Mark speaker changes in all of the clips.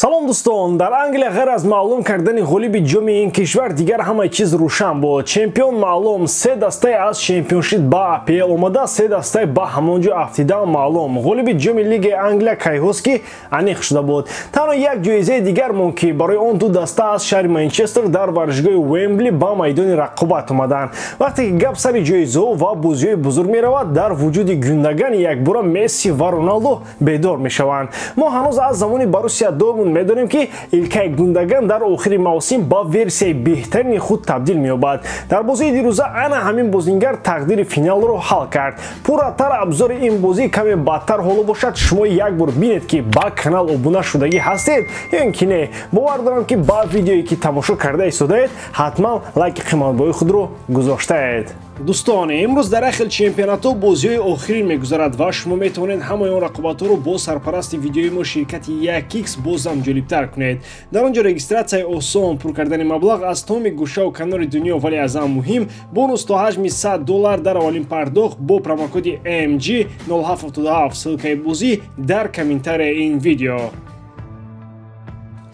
Speaker 1: Салом дӯстон, дар Англия ғайр аз маълум кардани ғолиби ҷоми ин кишвар дигар ҳамаи чиз рӯшан буд. Чемпион маълум, се дастаи аз чемпионшип ба АПЛ омада, се дастаи ба ҳамон ҷо афтида маълум. Ғолиби ҷоми лигаи Англия кайҳост ки аниқ шуда буд. Танҳо як ҷоизаи дигар монд, ки барои он ду даста аз шаҳри Манчестер дар варзишгоҳи Уэмбли ба майдони рақобат омаданд. Вақте ки гап сари ҷоизаҳо ва бозиҳои бузург меравад, дар вуҷуди Гюндаган якбора Месси ва Роналдо бедор мешаванд. Мо ҳанӯз аз замони Боруссия Дортмунд медонем, ки Илкай Гюндаган дар охири мавсим ба версияи беҳтарини худ табдил меёбад. Дар бозии дирӯза ана ҳамин бозингар тақдири финалро ҳал кард. Пурратар абзори ин бозӣ каме бадтар ҳоло бошад, шумо як бор бинед, ки ба канал обуна шудагӣ ҳастед ё ин ки не. Бовар дорам, ки ба видеое ки тамошо карда истодаед, ҳатман лайки қиматбои худро гузоштаед. Дӯстон, имрӯз дар як хел чемпионатҳо бозиҳои охирин мегузарад ва шумо метавонед ҳамаи он рақобатҳоро бо сарпарасти видеои мо ширкати 1x бозам ҷолибтар кунед. Дар он ҷо регистратсияи осон, пур кардани маблағ аз тамоми гӯшаву канори дунё, вале аз ҳама муҳим бонус то ҳаҷми $100 дар аввалин пардохт бо промокоди MG 0777. Ссылкаи бозӣ дар комментарияи ин видео.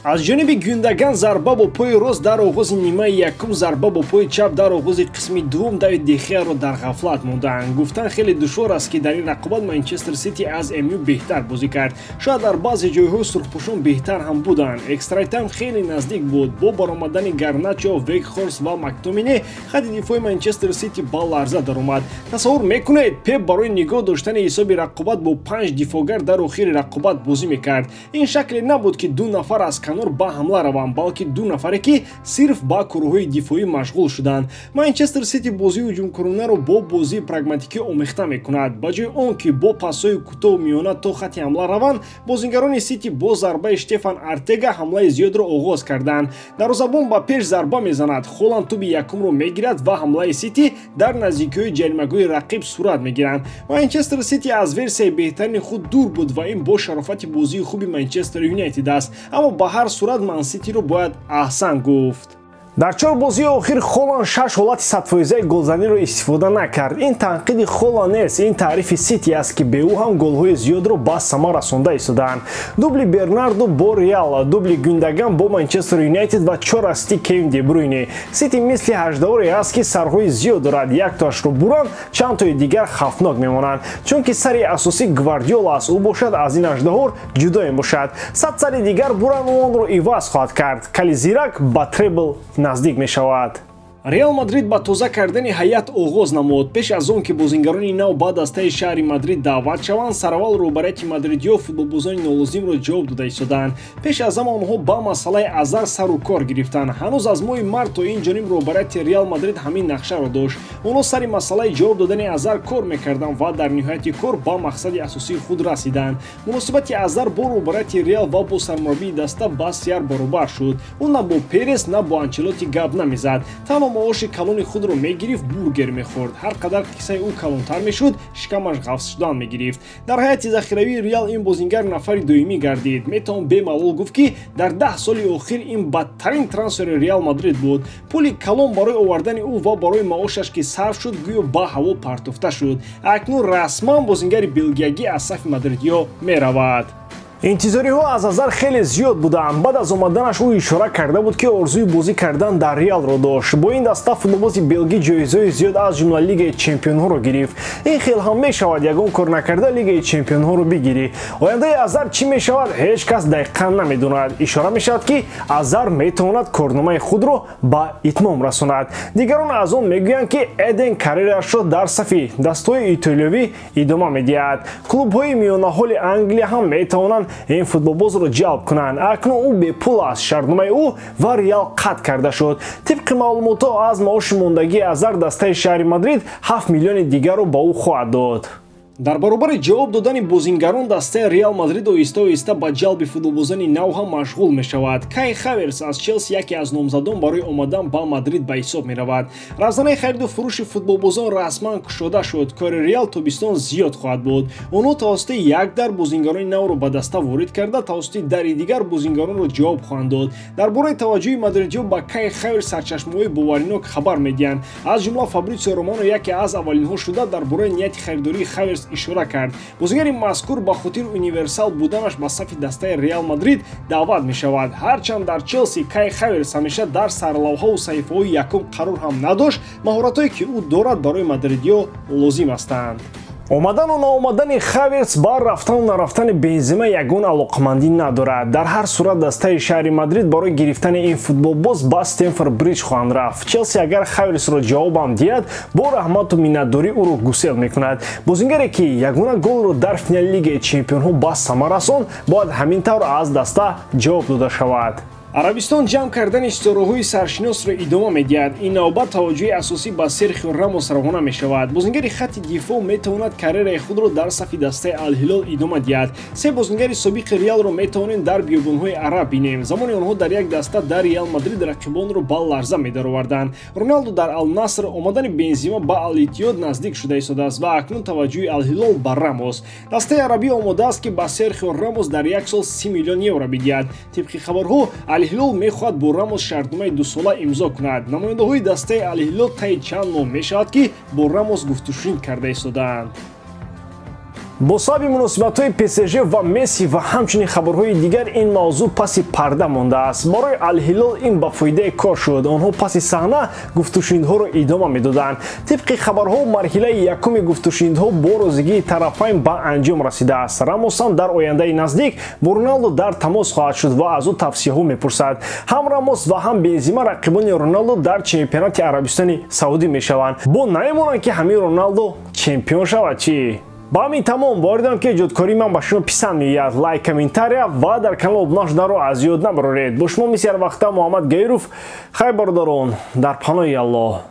Speaker 1: Аз ҷониби Гюндаган зарба бо пои рост дар оғози нимаи якум, зарба бо пои чап дар оғози қисми дуввум Давид Дехеаро дар ғафлат монданд. Гуфтан хеле душвор аст, ки дар ин рақобат Манчестер Сити аз МЮ беҳтар бозӣ кард. Шояд дар баъзе ҷойҳо сурхпӯшон беҳтар ҳам буданд. Экстра-тайм хеле наздик буд. Бо баромадани Гарначо, Вегхорст ва Мактомине хатти дифои Манчестер Сити ба ларза даромад. Тасаввур мекунед, Пеп барои нигоҳ доштани ҳисоби рақобат бо 5 дифоъгар дар охири рақобат бозӣ мекард. Ин шакле набуд, ки ду нафар аз канор ба ҳамла раванд, балки ду нафаре ки сирф ба корҳои дифоӣ машғул шуданд. Манчестер Сити бозии ҳуҷумкуронаро бо бозии прагматикӣ омехта мекунад. Ба ҷои он ки бо пассҳои кӯтоҳу миёна то хатти ҳамла раванд, бозингарони Сити бо зарбаи Штефан Артега ҳамлаи зиёдро оғоз карданд. Дарвозабон ба пеш зарба мезанад, Холанд туби якумро мегирад ва ҳамлаи Сити дар наздикиҳои ҷаримагоҳи рақиб сурат мегиранд. Манчестер Сити аз версияи беҳтарини худ дур буд ва ин бо шарофати бозии хуби Манчестер Юнайтед аст. Аммо ба ҳар сурат Ман Ситиро бояд аҳсан гуфт. Дар чор бозии охир Холанд 6 ҳолати садфоизаи голзаниро истифода накард. Ин танқиди Холанд нест, ин таърифи Сити аст, ки бе ӯ ҳам голҳои зиёдро ба самар расонда истодаанд. Дубли Бернардо бо Реал, дубли Гюндаган бо Манчестер Юнайтед ва 4 асти Кевин Дебруйне. Сити мисли ҳаждаҳоре аст, ки сарҳои зиёд дорад, яктоашро буранд, чандтои дигар хавфнок мемонанд. Чунки сари асосӣ Гвардиола аст, ӯ бошад аз ин ҳаждаҳор ҷудо мебошад. 100 сари дигар буранд, ӯ онро иваз хоҳад кард. Кали зирак ба требл наздик мешавад. Реал Мадрид ба тоза кардани ҳайат оғоз намуд. Пеш аз он ки бозингарони нав ба дастаи шаҳри Мадрид даъват шаванд, сараввал роҳбарияти мадридиё футболбозони нолозимро ҷавоб дода истоданд. Пеш аз ҳама онҳо ба масъалаи Азар сару кор гирифтанд. Ҳанӯз аз моҳи март то ин ҷониб роҳбарияти Реал Мадрид ҳамин нақшаро дошт. Онҳо сари масъалаи ҷавоб додани Азар кор мекарданд ва дар ниҳояти кор ба мақсади асосии худ расиданд. Муносибати Азар бо роҳбарияти Реал ва бо сармураббии даста ба сияр баробар шуд. Ӯ на бо Перес, на бо Анчелоти гап намезад. Танҳо маоши калони худро мегирифт, бургер мехӯрд. Ҳар қадар қиссаи ӯ калонтар мешуд, шикамаш ғафз шудан мегирифт. Дар ҳайати захиравии Реал ин бозингар нафари доимӣ гардид. Метавон бемалол гуфт, ки дар 10 соли охир ин бадтарин трансфери Реал Мадрид буд. Пули калон барои овардани ӯ ва барои маошаш ки сарф шуд, гӯё ба ҳаво партофта шуд. Акнун расман бозингари белгиягӣ аз сафи мадридиё меравад. Интизориҳо аз Азар хеле зиёд буданд. Баъд аз омаданаш ӯ ишора карда буд, ки орзуи бозӣ кардан дар Реалро дошт. Бо ин даста футболбози белгӣ ҷоизаҳои зиёд аз ҷумла Лигаи чемпионҳоро гирифт. Ин хел ҳам мешавад, ягон кор накарда Лигаи чемпионҳоро бигирӣ. Ояндаи Азар чӣ мешавад, ҳеҷ кас дақиқан намедонад. Ишора мешавад, ки Азар метавонад корномаи худро ба итмом расонад. Дигарон аз он мегӯянд, ки Эден карьераашро дар сафи дастҳои итолиёвӣ идома медиҳад. Клубҳои миёнаҳоли Англия ҳам метавонанд ин футболбозро ҷалб кунанд. Акнун ӯ бепул аст. Шартномаи ӯ ва Реал қатъ карда шуд. Тибқи маълумотҳо аз маоши мондагии Азар дастаи шаҳри Мадрид 7 миллиони дигарро ба ӯ хоҳад дод. Дар баробари ҷавоб додани бозингарон, дастаи Реал Мадрид оҳиста оҳиста ба ҷалби футболбозони нав ҳам машғул мешавад. Кай Хаверс аз Челси яке аз номзадон барои омадан ба Мадрид ба ҳисоб меравад. Равзанаи хариду фурӯши футболбозон расман кушода шуд. Кори Реал тобистон зиёд хоҳад буд. Онҳо тавассути як дар бозингарони навро ба даста ворид карда, тавассути дари дигар бозингаронро ҷавоб хоҳанд дод. Дар бораи таваҷҷӯҳи мадридиё ба Кай Хаверс сарчашмаҳои боваринок хабар медиҳанд. Аз ҷумла Фабритсио Романо яке аз аввалинҳо шуда дар бораи нияти харидории Хаверс ишора кард. Бозигари мазкур ба хотири универсал буданаш ба сафи дастаи Реал Мадрид даъват мешавад. Ҳарчанд дар Челси Кай Хаверс ҳамеша дар сарлавҳаву саҳифаҳои якум қарор ҳам надошт, маҳоратҳое ки ӯ дорад барои мадридиё лозим ҳастанд. Омадану наомадани Хаверс ба рафтану нарафтани Бензима ягон алоқамандӣ надорад. Дар ҳар сурат дастаи шаҳри Мадрид барои гирифтани ин футболбоз ба Стемфорд Бриҷ хоҳанд рафт. Челси агар Хаверсро ҷавобам диҳад, бо раҳмату миннатдорӣ ӯро гусел мекунад. Бозингаре ки ягона голро дар финали Лигаи чемпионҳо ба самар расон, бояд ҳамин тавр аз даста ҷавоб дода шавад. Арабистон ҷамъ кардани ситораҳои саршиносро идома медиҳад. Ин навбат таваҷҷӯҳи асосӣ ба Серхио Рамос равона мешавад. Бозингари хатти дифоъ метавонад карьераи худро дар сафи дастаи Алҳилол идома диҳад. Се бозингари собиқи Реалро метавонем дар биёбонҳои араб бинем. Замони онҳо дар як даста дар Реал Мадрид рақибонро ба ларза медароварданд. Роналдо дар Ал-Наср, омадани Бензима ба Ал-Иттиҳод наздик шуда истодааст ва акнун таваҷҷӯҳи Алҳилол ба Рамос. Дастаи арабӣ омодааст, ки ба Серхио Рамос дар як сол 30 миллион евро бидиҳад. Тибқи хабарҳо, Алҳилол мехоҳад бо Рамос шартномаи дусола имзо кунад. Намояндаҳои дастаи Алҳилол таи чанд моҳ мешавад, ки бо Рамос гуфтушунид карда истодаанд. Бо сабаби муносибатҳои ПСЖ ва Месси ва ҳамчунин хабарҳои дигар ин мавзӯъ паси парда мондааст. Барои Алҳилол ин ба фоидаи кор шуд. Онҳо паси саҳна гуфтушунидҳоро идома медоданд. Тибқи хабарҳо, марҳилаи якуми гуфтушунидҳо бо розигии тарафайн ба анҷом расидааст. Рамос ҳам дар ояндаи наздик бо Роналдо дар тамос хоҳад шуд ва аз ӯ тавсияҳо мепурсад. Ҳам Рамос ва ҳам Бензима рақибони Роналдо дар чемпионати Арабистони Саудӣ мешаванд. Бо намемонанд, ки ҳамин Роналдо чемпион шавад чӣ? Ба ҳамин тамом. Боваридам, ки эҷодкории ман ба шумо писанд меояд. Лайк, комментария ва дар канал обуна шуданро аз ёд набароред. Бо шумо мисли ҳар вақта Муҳаммад Гаиров. Хайр, бародарон, дар паноҳи Аллоҳ.